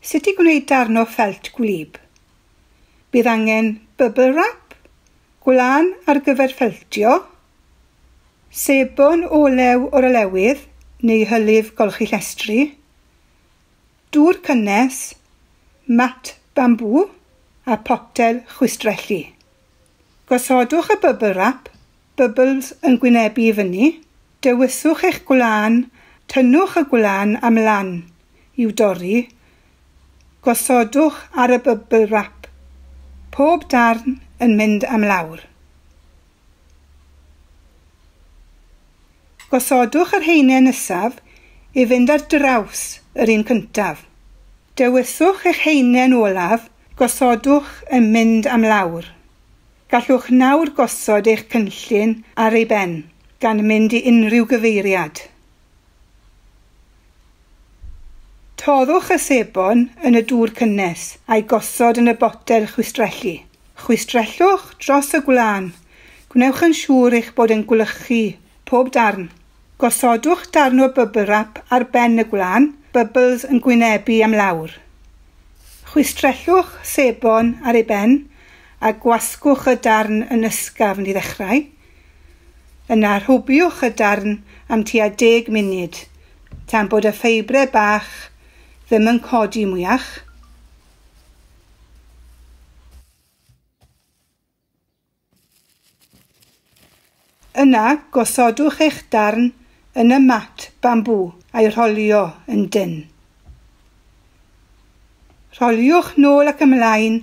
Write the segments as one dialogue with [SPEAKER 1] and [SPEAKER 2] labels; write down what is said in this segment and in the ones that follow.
[SPEAKER 1] Sut i gwneud darn o ffelt gwlyb? Bydd angen bubble wrap, gwlân ar gyfer ffeltio, sebon olew o'r olewydd neu hylif golchi llestri, dŵr cynnes, mat bambŵ a potel chwistrellu. Gosodwch y bubble wrap, bubbles yn gwynebu i fyny, dewiswch eich gwlân, tynnwch y gwlân am lan i'w dorri, gosodwch ar y bubble wrap, pob darn yn mynd am lawr. Gosodwch yr haenau nesaf i fynd ar draws yr un cyntaf. Dewiswch eich haenen olaf, gosodwch yn mynd am lawr. Gallwch nawr gosod eich cynllun ar ei ben, gan mynd i unrhyw gyfeiriad. Toddwch y sebon yn y dŵr cynnes a'i gosod yn y botel chwistrellu. Chwistrellwch dros y gwlân. Gwnewch yn siŵr eich bod yn gwlychu pob darn. Gosodwch darn o bubble wrap ar ben y gwlân, bubbles yn gwynebu am lawr. Chwistrellwch sebon ar ei ben a gwasgwch y darn yn ysgafn i ddechrau. Yna rhwbiwch y darn am tua 10 munud, tan bod y ffeibrau bach ddim yn codi mwyach. Yna, gosodwch eich darn yn y mat bambŵ a'i rholio yn dynn. Rholiwch nôl ac ymlaen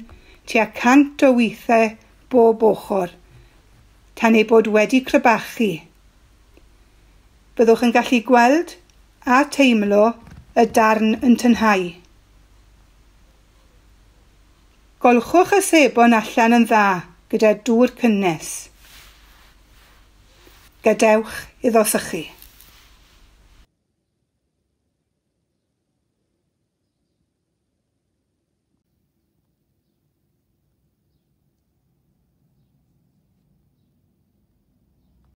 [SPEAKER 1] tua 100 o weithiau bob ochr, tan ei bod wedi crebachu. Byddwch yn gallu gweld a teimlo y darn yn tynhau. Golchwch y sebon allan yn dda gyda dŵr cynnes. Gadewch iddo sychu.